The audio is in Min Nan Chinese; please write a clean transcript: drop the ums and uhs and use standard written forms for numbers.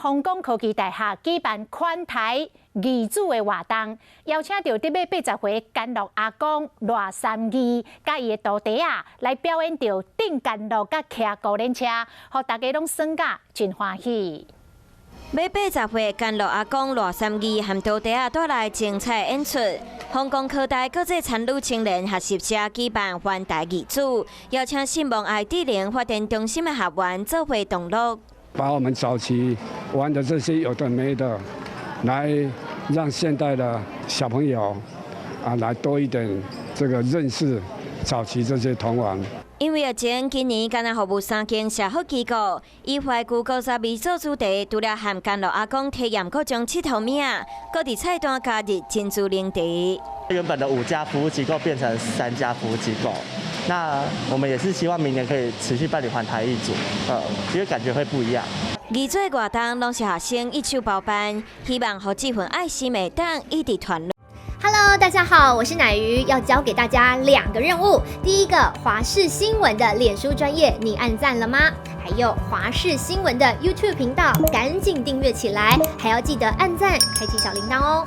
弘光科技大學舉辦環台義子的活動，邀請著得欲80歲干樂阿公賴三義，佮伊的徒弟仔來表演著頂干樂佮騎孤輪車，予大家攏耍甲真歡喜。欲80歲干樂阿公賴三義和徒弟仔帶來精彩演出。弘光科大國際參與青年學習社舉辦環台義子，邀請信望愛智能發展中心的學員做伙同樂。把我們早期玩的這些有的沒的，來讓現代的小朋友啊，來多一點這個認識早期這些童玩。因為疫情，今年干焦服務三間社福機構，以懷舊古早味做主題，除了和干樂阿公體驗各種𨑨迌物仔，閣佇菜單加入珍珠奶茶。原本的五家服務機構變成三家服務機構，那我們也是希望明年可以持續辦理環台義子，因為感覺會不一樣。義子活動攏是學生一手包辦，希望予這份愛心會當一直傳。 Hello，大家好，我是奶魚，要交給大家兩個任務。第一個，華視新聞的臉書專頁，你按讚了嗎？還有華視新聞的 YouTube 頻道，趕緊訂閱起來，還要記得按讚，開啟小鈴鐺哦。